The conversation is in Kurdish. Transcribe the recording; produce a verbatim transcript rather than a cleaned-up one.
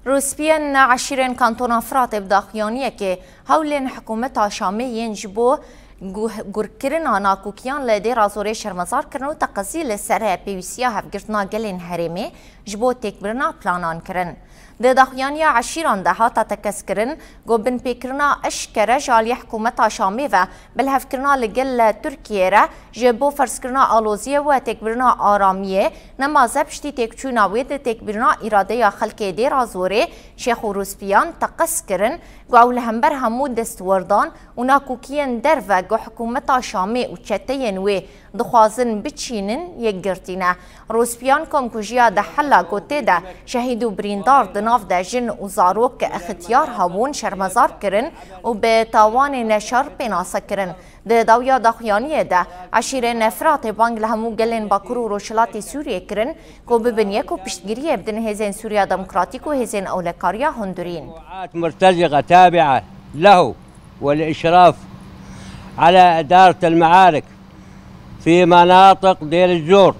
Rûspiyên eşîrên Kantona Firatê bi daxuyaniyekê hewlên hikûmeta Şamê yên ji bo guh-, gurkirina nakokiyan li Dêra Zorê şermezar kirin û teqezî li ser pêwîstiya hevgirtina gelên herêmê ji bo têkbirina planan kirin. Di daxuyaniya eşîran de hate tekezkirin ku binpêkirina eşkere ji aliyê hikûmeta Şamê ve bilhevkirina li gel Tirkiyê re ji bo ferzkirina aloziyê û têkbirina aramiyê, nema ze piştî têkçûna wê di têkbirina îradeya xelkê Dêra Zorê Şêx û Rûspiyan teqez kirin ku ew li hember hemû destwerdan û nakokiyên derve ku hikûmeta Şamê û çeteyên wê dixwazin biçînin, yekgirtî ne. Rûspiyan komkujiya di hela ku tê de şehîd û birîndar di nav de jin û zarok xityar hebûn şermezar kirin û bi tawanên şer pênase kirin. Di dawiya daxuyaniyê de eşîrên Firatê bang li hemû gelên Bakur û Rojhilatê Sûriyê kirin ku bibin yek û piştgiriyê bidin hêzên Sûriya Demokratîk û hêzên ewlekariya hundirîn. مجموعات مرتزقة تابعة له والإشراف على إدارة المعارك في مناطق دير الزور.